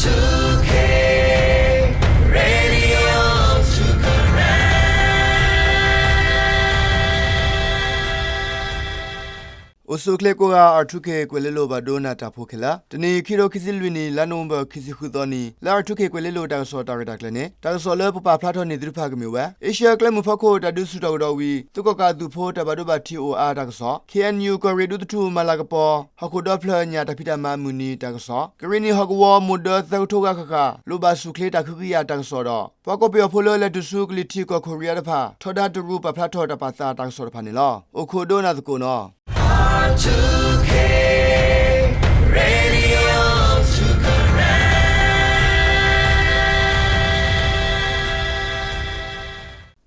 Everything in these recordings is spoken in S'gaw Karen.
အိၣ်ဆူၣ်အိၣ်ချ့ကိးဂၤ R two K ကွဲၤလ့လိၤဘၣ်ဒိနၤတၢ်ဖိခဲလၢာ်, တနံၤအံၤ ခံကထိခံဆံလွံၢ်နံၣ် လါနိၣ်ဝ့ဘၢၣ် ခံဆံဃုသီနံၤ လၢ R two K ကွဲၤလ့လိၤတၢ်ကစီၣ်တၢ်ရဲၣ်တၢ်ကျဲၤန့ၣ် တၢ်ကစီၣ်လၢပပာ်ဖျါထီၣ်န့ၢ်သုတဖၣ်ကမ့ၢ်ဝဲ အ့ရှၢၣ်ကျဲမုၢ်ဖီခိၣ် တၢ်ဒုးဆူၣ်ထီၣ်ကဒီးဝံၤ သုးကီၣ်ကးအသုးဖိတၢ်ဘၣ်ဒိဘၣ်ထံးအိၣ်အါတၢ်ကစီၣ်, K N U ကီၢ်ရ့ၣ်ဒူသထူၣ် မၤလၤကပီၤ ဟီၣ်ခိၣ်ဒီဖျၢၣ်ညၣ်တၢ်ဖံးတၢ်မၤမုၢ်နံၤတၢ်ကစီၣ်, ကရ့ၣ်နံၣ်ဟီၣ်ကဝီၤ မိၢ်ဒၢသၢကထိဂၤဃၣ်ဃၣ် လိၣ်ဘၣ်ဆူၣ်ချ့တၢ်ခုကယာ်တၢ်ကစီၣ်ဒီး ပှၤကီၢ်ပယီၤဖိလၢလဲၤတုၤဆူကလံၤထံးကီၢ်ခိရံယါတဖၣ် ထီဒါတရူးပာ်ဖျါထီၣ်တၢ်ပာ်သးတၢ်ကစီၣ်တဖၣ်န့ၣ်လီၤ. အိၣ်ခိးဒိကနၣ်သကိးနီၤ.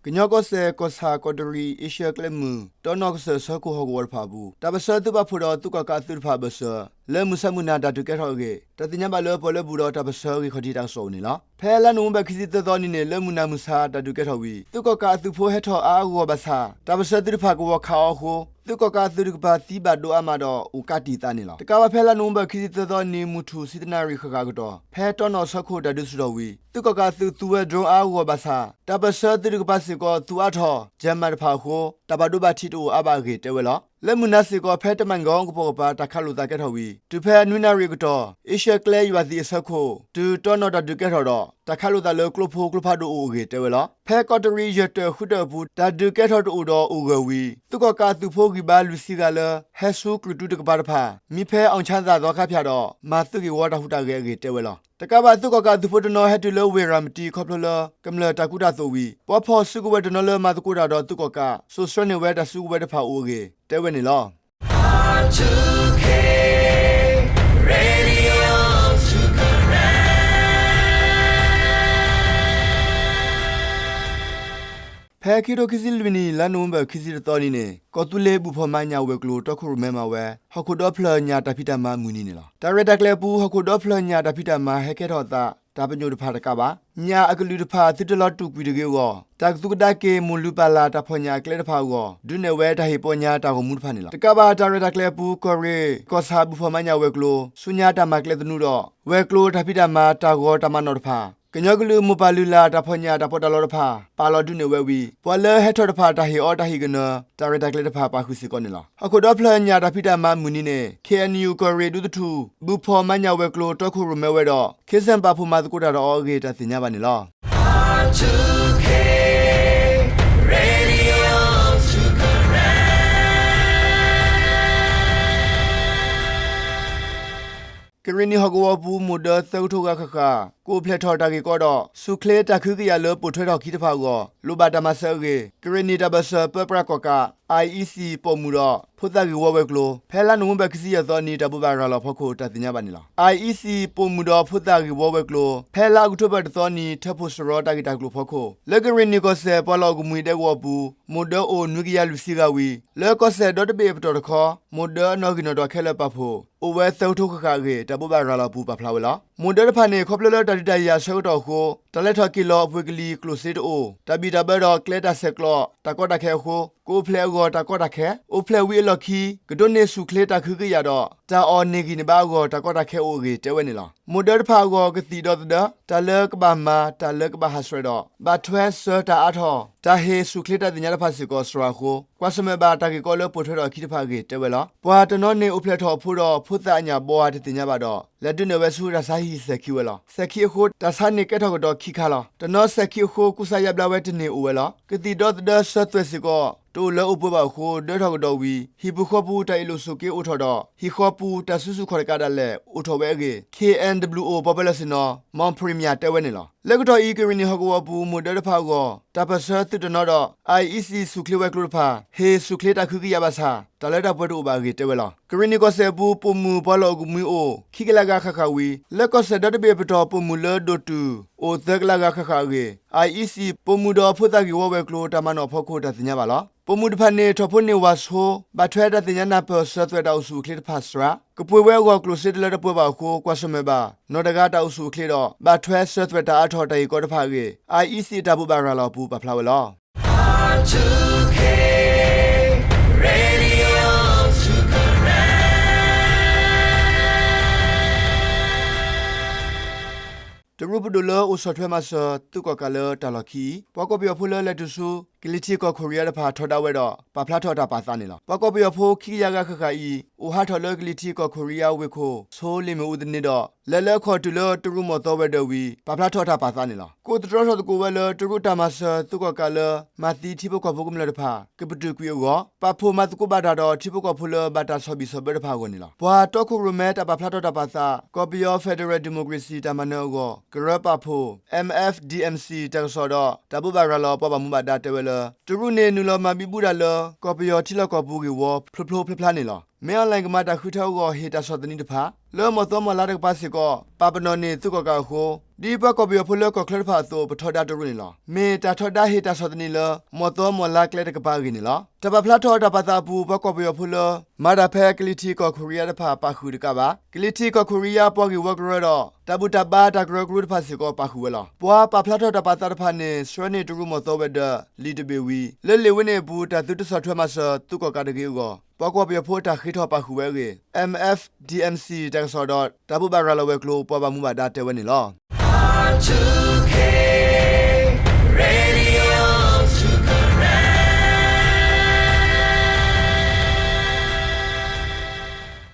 ကညီကီၢ်စဲၣ် ကီၢ်ဆၣ် ကီးတရံး အ့ရှၢၣ်ကျဲမုၢ် တီနီၣ်ကစၢၢ်ဆၢခိၣ်ဟီၣ်ကဝီၤတဖၣ်အပူၤ တၢ်ပၢၢ်ဆၢသုးပာ်ဖှိၣ်ဒီးသုးကီၣ်ကးအသုးတဖၣ်အဘၢၣ်စၢၤ လၢမုၢ်ဆါမုၢ်နၤတၢ်ဒုးကဲထီၣ်အဂ့ၢ် တၢ်သ့ၣ်ညါဘၣ်လၢပှၤလၢဘူးဒီးတၢ်ပၢၢ်ဆၢအဂ့ၢ်ခီၣ်ထံးတၢ်ကစီၣ်အိၣ်န့ၣ်လီၤ. ဖဲလါနိၣ်ဝ့ဘၢၣ်ခံဆံသၢသီနံၤန့ၣ် လၢမုၢ်နၤမုၢ်ဆါတၢ်ဒုးကဲထီၣ်ဝံၤ သုးကီၣ်ကးအသုးဖိဟဲထီၣ်အါအါဂီၢ်ဂီၢ်ဘၣ်ဆၣ် တၢ်ပၢၢ်ဆၢသုးတဖၣ်ကဝီၤခးအီၤအဃိ သုးကီၣ်ကးအသုးတကပၤသံဘၣ်ဒိအါမးဒီးအိၣ်ကးတံာ်သးန့ၣ်လီၤ. တကးဘၣ်ဖဲလါနိၣ်ဝ့ဘၢၣ်ခံဆံသၢသီနံၤ မုၢ်ထူၣ်ဆံတနၣ်ရံၣ်ဃၣ်ဃၣ်အကတီၢ် ဖဲတီနီၣ်ဆၢခိၣ်တၢ်ဒုးဆူၣ်ထီၣ်ဝံၤ သုးကီၣ်ကးအသုးသူဝဲ drone အါအါဂီၢ်ဂီၢ်ဘၣ်ဆၣ် တၢ်ပၢၢ်ဆၢသုးတကပၤစ့ၢ်ကီးသူအါထီၣ် Jammer တဖၣ်အဃိ တၢ်ဘၣ်ဒိဘၣ်ထံးတအိၣ်အါဘၣ်အဂ့ၢ်တဲဝဲလီၤ. လၢမုၢ်နၤစ့ၢ်ကီး ဖဲတမၣ်ကီကပိာ်ကပၤ တၢ်ခးလိာ်သးကဲထီၣ်ဝံၤ တုၤဖဲနွံနၣ်ရံၣ်အကတီၢ် အ့ရှၢၣ်ကျဲယွၤသံးအဆၢခိၣ် တုၤတီနီၣ်တၢ်ဒုးကဲထီၣ်ဒီး တၢ်ခးလိာ်သးလၢကျိဖိကျိဖးဒိၣ်အိၣ်အဂ့ၢ်တဲဝဲလီၤ. ဖဲကီးတရံးယဲၢ်တၢၣ်ဃုတၢၣ်အပူၤ တၢ်ဒုးကဲထီၣ်တအိၣ်ဒီးအိၣ်ဂၢၢ်ဝံၤ သုးကီၣ်ကးအသုးဖိဂံၢ်ဘါလွံၢ်ဆံဂၤလၢ ဟဲဆူကြုၢ်တူၢ်တကပၤတဖၣ် မံဖဲအီၣ်ဆါသၣ်သီခါဖၠၣ်ဒီး မၤသုးဂ့ၢ်ဝီတၢ်ဟူးတၢ်ဂဲၤအဂ့ၢ်တဲဝဲလီၤ. တကးဘၣ်သုးကီၣ်ကးအသုးဖိတနီၤဟဲတုၤလၢဝ့ၢ်ရၤမတံခီဖျိလၢ ကမျၢၢ်တၢ်ကူတၢ်သိးဝံၤ ပှၤဖီၣ်စုကဝဲၤတနီၤလၢမၤသကိးတၢ်ဒီးသုးကီၣ်ကး စိာ်ဆှၢန့ၢ်ဝဲတၢ်စုကဝဲၤတဖၣ်အိၣ်အဂ့ၢ်တဲဝဲန့ၣ်လီၤ. ဖဲခံကထိခံဆံလွံၢ်နံၣ် လါနိၣ်ဝ့ဘၢၣ်ခံဆံတသီနံၤန့ၣ် ကီၢ်သူလ့ၤဘူၣ်ဖီၣ်မၤညၣ်ဝဲၤကျိၤ တီခိၣ်ရိၣ်မဲမၤဝဲ ဟီၣ်ခိၣ်ဒီဖျၢၣ်ညၣ်တၢ်ဖံးတၢ်မၤမုၢ်နံၤန့ၣ်လီၤ. တၢ်ရဲၣ်တၢ်ကျဲၤအပူၤ ဟီၣ်ခိၣ်ဒီဖျၢၣ်ညၣ်တၢ်ဖံးတၢ်မၤဟဲကဲထီၣ်အသး တၢ်ပညိၣ်တဖၣ်တကးဘၣ် ညၣ်အကလုာ်တဖၣ်သုတလီၤတူာ်ကွံာ်တဂ့ၤအဂီၢ် တၢ်ကသူကဒါက့ၤ မိၢ်လုၢ်ပၢ်လၢ်တၢ်ဖီၣ်ညၣ်အကျဲတဖၣ်အဂီၢ် ဒုးနဲၣ်ဝဲတၢ်ဟ့ၣ်ပီညါတၢ်ဂီၤမူတဖၣ်န့ၣ်လီၤ. တကးဘၣ်တၢ်ရဲၣ်တၢ်ကျဲၤအပူၤ ကီၢ်ရ့ၣ် ကီၢ်ဆၣ်ဘူၣ်ဖီၣ်မၤညၣ်ဝဲၤကျိၤ ဆူညါတၢ်မၤကျဲသနူဒီး ဝဲၤကျိၤတၢ်ဖံးတၢ်မၤတၢ်ဂီၤတၢ်မၤနီၣ်တဖၣ် ကညီကလုာ်မိၢ်ပၢ်လုၢ်လၢ်တၢ်ဖီၣ်ညၣ်တၢ်ပီးတၢ်လီတဖၣ် ပာ်လီၤဒုးနဲၣ်ဝဲဝံၤ ပှၤလၢဟဲထီၣ်တဖၣ်တၢ်ဟ့ၣ်အီတၢ်ဟ့ၣ်ကနၢၤ တၢ်ရဲၣ်တၢ်ကျဲၤတဖၣ်ပာ်ဃုာ်စ့ၢ်ကီးန့ၣ်လီၤ. ဟီၣ်ခိၣ်ဒီဖျၢၣ်ညၣ်တၢ်ဖံးတၢ်မၤမုၢ်နံၤန့ၣ် K N U ကီၢ်ရ့ၣ်ဒူသထူၣ် ဘူၣ်ဖီၣ်မၤညၣ်ဝဲၤကျိၤ တီခိၣ်ရိၣ်မဲဝဲဒီး ခ့စၢၣ်ပာ်ဖှိၣ်မၤသကိးတၢ်ဒီးအီၤအဂ့ၢ် တၢ်သ့ၣ်ညါဘၣ်န့ၣ်လီၤ. ကရ့ၣ်နံၣ်ဟီၣ်ကဝီၤပူၤ မိၢ်ဒၢသၢကထိဂၤဃၣ်ဃၣ် ကအိၣ်ဖျဲၣ်ထီၣ်တၢ်ဂ့ၢ်ကီဒီး ဆူၣ်ချ့တၢ်ခုကယာ်လၢပိာ်ထွဲထီၣ်ခံတဖၣ်အဂီၢ် လိၣ်ဘၣ်တၢ်မၤစၢၤအဂ့ၢ် ကရ့ၣ်နံၣ်တၢ်ဘၢၣ်စၢၤပၢပြးကီၣ်ကး I E C ပိာ်မုၣ်ဒီးဖိသၣ်ဂ့ၢ်ဝီဝဲၤကျိၤ ဖဲလါနိၣ်ဝ့ဘၢၣ်ခံဆံယဲၢ်သီနံၤ တၢ်ဘိးဘၣ်ရၤလီၤအဖီခိၣ် တၢ်သ့ၣ်ညါဘၣ်န့ၣ်လီၤ. I E C ပိာ်မုၣ်ဒီးဖိသၣ်ဂ့ၢ်ဝီဝဲၤကျိၤ ဖဲလါအီးကထိဘၢၣ်တသီနံၤ ထၢဖှိၣ်စရီတၢ်ဂ့ၢ်တၢ်ကျိၤအဖီခိၣ် လၢကရ့ၣ်နံၣ်ကီၢ်စဲၣ်ပှၤလီၢ်အိၣ်ကမှံဒဲကဝီၤအပူၤ မိၢ်ဒၢအိၣ်နွံကယၤလွံၢ်ဆံဂၤဝံၤ လၢကီၢ်စဲၣ်ဒီတဘ့ၣ်အပတီၢ်တခီ မိၢ်ဒၢအနီၣ်ဂံၢ်နီၣ်ဒွးခဲလၢာ်ပာ်ဖှိၣ် အိၣ်ဝဲသၢကထိဃၣ်ဃၣ်အဂ့ၢ် တၢ်ဘိးဘၣ်ရၤလီၤအပူၤပာ်ဖျါဝဲလီၤ. မိၢ်ဒၢတဖၣ်န့ၣ် ခီဖျိလၢတၢ်ဒုးတၢ်ယၤအဆၢကတီၢ်အဃိ တၢ်လဲၤထီၣ်က့ၤလီၤအပှ့ၤကလံၤကျိၣ်စ့တအိၣ်, တၢ်ဘံၣ်တၢ်ဘၢဒီးကျဲတၢ်ဆဲးကျိး တၢ်ကီတၢ်ခဲအဃိ ကအိၣ်ဖျဲၣ်အဂီၢ်တၢ်ကီတၢ်ခဲ, အိၣ်ဖျဲၣ်ဝံၤအလီၢ်ခံ ကဒိးန့ၢ်ဆူၣ်ချ့တၢ်ခုကယာ်ဒီး တၢ်အီၣ်န့ၢ်ဂံၢ်န့ၢ်ဘါအဂီၢ် တၢ်ကီတၢ်ခဲအိၣ်အဂ့ၢ်တဲဝဲန့ၣ်လီၤ. မိၢ်ဒၢတဖၣ်အဂီၢ် ကသံၣ်ဒီသဒၢ တၢ်လၢကဘၣ်မၤ တၢ်လၢကဘၣ်ဟးဆှဲးဒီး ဘၣ်ထွဲဆှၢတၢ်အါထီၣ် တၢ်ဟ့ၣ်ဆူၣ်ချ့တၢ်သ့ၣ်ညါတဖၣ်စ့ၢ်ကီးစှၤအဃိ ကွၢ်ဆၢၣ်မဲာ်ဘၣ်တၢ်ဂ့ၢ်ကီလၢပိာ်ထွဲထီၣ်အခံတဖၣ်အဂ့ၢ်တဲဝဲလီၤ. ပှၤတနီၤန့ၣ်အိၣ်ဖျဲၣ်ထီၣ်အဖိဒီး ဖိသၣ်အညၣ်ဘီဧါတသ့ၣ်ညါဘၣ်ဒီး လဲၤဒုးနဲၣ်ဝဲဆူတၢ်ဆါဟံၣ်စဲၤခံဝဲလီၤ. စဲၤခံအဃိ တၢ်ဆါန့ၣ်ကဲထီၣ်ကဒီးခံခါလီၤ. တနီၤစဲၤခံအဃိ ကူစါယါဘျါဝဲတန့ၢ်အိၣ်ဝဲလီၤ. ကသံၣ်ဒီသဒၢဆၢသွဲၣ်စ့ၢ်ကီး တအိၣ်လၢအိၣ်ပှဲၤဘၣ်အဃိ ဒၢထီၣ်ကဒီးဝံၤ ဟံၣ်ပူၤဃီပူၤတၢ်အ့ၣ်လိာ်ဆိးက့အိၣ်ထီၣ်ဒီး ဟံၣ်ဃီပူၤတၢ်စုဆူၣ်ခီၣ်တကးဒၣ်လဲာ် အိၣ်ထီၣ်ဝဲအဂ့ၢ် K N W O ပှၤပၢၤလီၢ်ဆ့ၣ်နီၤ မီၢ်ဖရံမၠၣ်တဲဝဲန့ၣ်လီၤ. လၢကတီၢ်အံၤ ကရ့ၣ်နံၣ်ဟီၣ်ကဝီၤအပူၤ မိၢ်ဒၢတဖၣ်အဂီၢ် တၢ်ပၢၢ်ဆၢသုးတနီၤဒီး I E C ဆူၣ်ချ့ဝဲၤကျိၤတဖၣ် ဟ့ၣ်ဆူၣ်ချ့တၢ်ခုကယာ်ဘၣ်ဆၣ် တၢ်လၢတၢ်ပှဲၤတအိၣ်ဘၣ်အဂ့ၢ်တဲဝဲလီၤ. ကရ့ၣ်နံၣ်ကီၢ်စဲၣ်အပူၤ ပိာ်မုၣ်ပှၤလီၢ်အိၣ်ကမှံအိၣ် ခံကလးဂၤဃၣ်ဃၣ်ဝံၤ လၢကီၢ်စဲၣ်ဒီတဘ့ၣ်အပတီၢ် ပိာ်မုၣ်လၢဒိၣ်တုၢ် အိၣ်သၢကလးဂၤဃၣ်ဃၣ်အဂ့ၢ် I E C ပိာ်မုၣ်ဒီးဖိသၣ်ဂ့ၢ်ဝီဝဲၤကျိၤ တၢ်မၤနီၣ်အဖီခိၣ် တၢ်သ့ၣ်ညါဘၣ်လီၤ. ပိာ်မုၣ်တဖၣ်န့ၣ် ထီၣ်ဖိန့ၢ်ဝၣ်ဆိ ဘၣ်ထွဲတၢ်သ့ၣ်ညါနၢ်ပၢၢ်ဆၢသွဲၣ်တၢ်အိၣ်ဆူၣ်အိၣ်ချ့တဖၣ်စှၤ, ကပှ့ၤဝဲအဂီၢ်ကျိၣ်စ့တလၢတပှဲၤဘၣ်အဃိ ကွၢ်ဆၢၣ်မဲာ်ဘၣ် နီၢ်တဂၤတၢ်အိၣ်ဆူၣ်အိၣ်ချ့ဒီး ဘၣ်ထွဲဆၢသွဲၣ်တၢ်အါထီၣ်တၢ်ဂ့ၢ်ကီတဖၣ်အဂ့ၢ် I E C အတၢ်ဘိးဘၣ်ရၤလီၤအပူၤပာ်ဖျါဝဲလီၤ. တရူးပဒိၣ်လၢအိၣ်ဆီၣ်ထွဲမၤစၢၤသုးကီၣ်ကးလၢတၢ်လီၢ်ခံအံၤ ပှၤကီၢ်ပယီၤဖိလၢလဲၤတုၤဆူ ကလံၤထံးကီၢ်ခိၣ်ရံယါတဖၣ်ထီဒါဝဲဒီး ပာ်ဖျါထီၣ်တၢ်ပာ်သးန့ၣ်လီၤ. ပှၤကီၢ်ပယီၤဖိခံကယၤဂၤဃၣ်ဃၣ်အံၤ အိၣ်ဟးထီၣ်လၢကလံၤထံးကီၢ်ခိၣ်ရံယါဝ့ၢ်ခိၣ် ဆိလ့ၣ်မ့ၣ်အူသန့ဒီး လဲၤလၢအခီၣ်တုၤလၢတရူးမီၢ်သီဝဲၤဒၢးဝံၤ ပာ်ဖျါထီၣ်တၢ်ပာ်သးန့ၣ်လီၤ. ကိးသတြီထီၣ်သကိးဝဲလၢ တရူးတၢ်မၤစၢၤသုးကီၣ်ကးလၢ မၤသံထံဖိကီၢ်ဖိကမျၢၢ်တဖၣ် ကပတုာ်ကွံာ်အဂီၢ် ပာ်ဖှိၣ်မၤသကိးဘၣ်တၢ်ဒီးထံဖိကီၢ်ဖိလၢဘၣ်တၢ်ဆီၣ်ဘံၣ်ဆီၣ်ဘၢတဖၣ်အဂီၢ်န့ၣ်လီၤ. ပှၤတီခိၣ်ရိၣ်မဲတၢ်ပာ်ဖျါထီၣ်တၢ်ပာ်သး ကီၢ်ပယီၤ Federal Democracy တၢ်မၤနၢၤအဂီၢ် ကရၢပာ်ဖှိၣ် M F D M C တၢ်ကစီၣ်ဒီး တၢ်ဘိးဘၣ်ရၤလီၤပှၤဘၣ်မူဘၣ်ဒါတဲဝဲလၢ တရူးန့ၣ်နုာ်လီၤမၤဘံဘူတၢ်လၢ ကီၢ်ပယီၤထံလီၢ်ကီၢ်ပူၤဂ့ၢ်ဝီ ဖျိဖျိဖျါဖျါန့ၣ်လီၤ. မ့ၢ်အီၣ်လဲၣ်ကမၤတၢ်ဃုထၢအဂီၢ် ဟ့ၣ်တၢ်ဆီၣ်သနံးတဖၣ် လၢမီၢ်သီမီၢ်လါတကပၤစ့ၢ်ကီး ပာ်ပနီၣ်န့ၢ်သုးကီၣ်ကးအဃိ ဒ်ပှၤကီၢ်ပယီၤဖိလၢကီၢ်ချၢတဖၣ်အသိး ပထီဒါတရူးန့ၣ်လီၤ. မ့ၢ်တၢ်ထီဒါဟ့ၣ်တၢ်ဆီၣ်သနံးလၢ မီၢ်သီမီၢ်လါကျဲတကပၤအဂ့ၢ်န့ၣ်လီၤ. တၢ်ပာ်ဖျါထီၣ်တၢ်ပာ်သးအပူၤ ပှၤကီၢ်ပယီၤဖိလၢ မၤတၢ်ဖဲကလံၤထံးကီၢ်ခိၣ်ရံယါတဖၣ်ပာ်ဃုာ်တကးဘၣ် ကလံၤထံးကီၢ်ခိၣ်ရံယါပှၤဂ့ၢ်ဝီကရၢဒီး တၢ်ဘူၣ်တၢ်ဘါတၢ်ကရၢကရိတဖၣ်စ့ၢ်ကီးပာ်ဃုာ်ဝဲလီၤ. ပှၤပာ်ဖျါထီၣ်တၢ်ပာ်သးတဖၣ်န့ၣ် ဆှၢန့ၢ်တရူးမီၢ်သီဝဲၤဒၢး လံာ်တဘ့ၣ်ဝံၤ လၢလ့ၣ်ဝဲန့ၣ်အပူၤ တၢ်သုတဆီၣ်ထွဲမၤစၢၤသုးကီၣ်ကးတဂ့ၤအဂီၢ် ပှၤကီၢ်ပယီၤဖိတၢ်ဃ့ထီၣ်ပာ်ဃုာ်ဝဲအဂ့ၢ် M F D M C တၢ်ကစီၣ်ဒီး တၢ်ဘိးဘၣ်ရၤလီၤဝဲၤကျိၤ ပှၤဘၣ်မူဘၣ်ဒါတဲဝဲန့ၣ်လီၤ.